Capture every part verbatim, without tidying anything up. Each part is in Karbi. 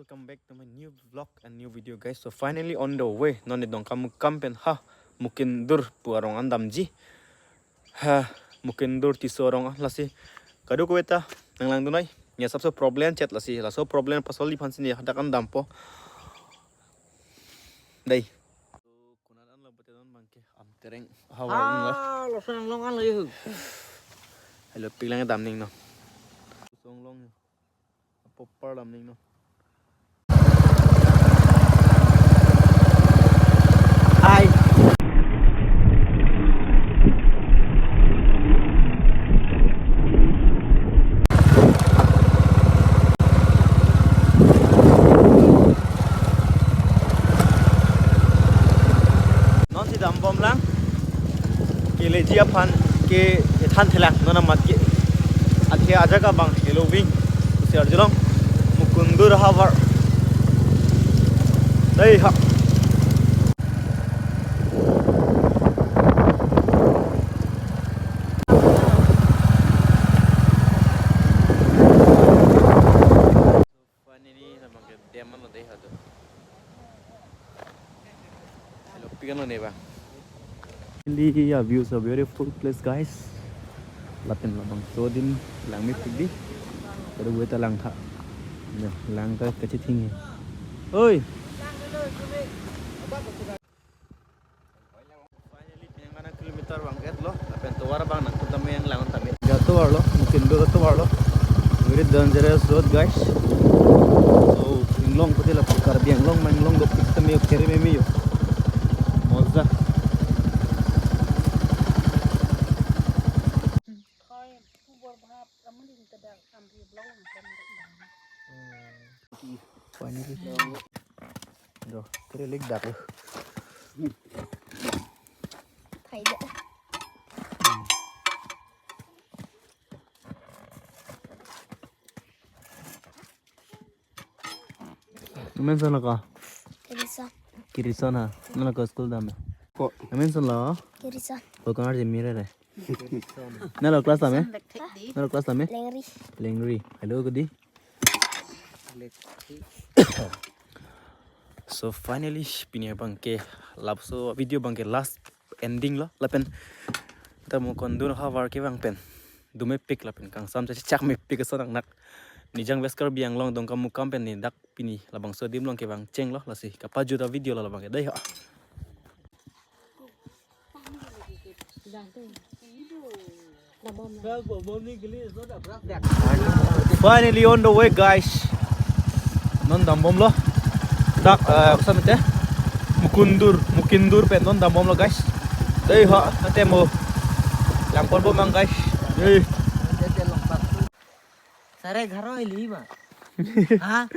Welcome back to my new vlog and new video, guys. So finally on the way. Non ne Dongkamukam pen ha Mukindur pu arong an damji. Ha Mukindur Tisso arong an, lasi kadokave ta nanglangdun noi. Ne asapso problem chot, lasi laso problem pasol di aphansi ne hadak an dampo. Dei. Konat an lo bate non abangke Amtereng havar an lo. Ah, laso anglong an lo yu. Helopik lang dam ning no. Laso anglong yu. Apopar dam ning no. Ai. Non si dambom lang. Keleji aphan ke ethan thelang non amat ke. Athe ajak abang heloving. Si arjulong Mukindur havar. Dei ha. Finally, abangke dam an lo dei ha do. Helopik an lo ne ba. Finally, yeah, views a beautiful place, guys. Lapen labangso adim langmepik dei. Pero gue ta langtha. Ya, lang ta kachething he. Oi. Finally, pini angkana kilometer abang et lo, lapen tovar abang nangtum tame nanglang tame. Ga tovar lo, Mukindur tovar lo. Very dangerous road, guys. So, inglong pati la Karbi Anglong, ma inglong dopik tame yo, kere meme yo. Moza. Finally. Do, kere lik dak lo. Thai de. Namen son lo ko? Kirison. Kirison ha. Nang lo ko school dam? Ko. Namen son lo? Kirison. Ko kangar je mire re. Nang lo class dam? Nang lo class dam? Lengri. Lengri. Hello, kudi. So finally, pini abangke labangso video abangke last ending lo, lapen ta Mukindur havar ke abang pen dum mepik lapen kangsam chechak mepik ason nangnak. Ne Jang West Karbi Anglong Dongkamukam pen ne dak pini labangso adim along ke abang cheng lo, lasi kapajut avideo lo labangke dei ha. Finally on the way, guys. Non dambom lo. Dak, eh, koson te? Mukindur, Mukindur pen non dambom lo, guys. Dei ha, ate mo. Langpon bomang, guys. Dei. Sare gharo ili ma. Ha?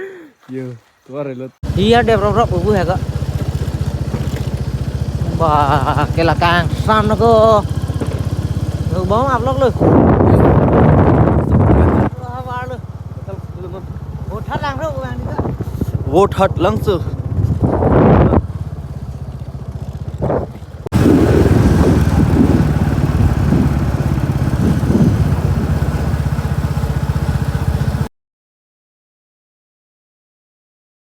Yo, tovar lo. Iya deh, bro, bro, bubu ya, Kak. Wah, kela kangsam ko. Lo bom upload lo. Lo havar lo. Bothat lang, bro, bang ni, Kak. Bothat lang so.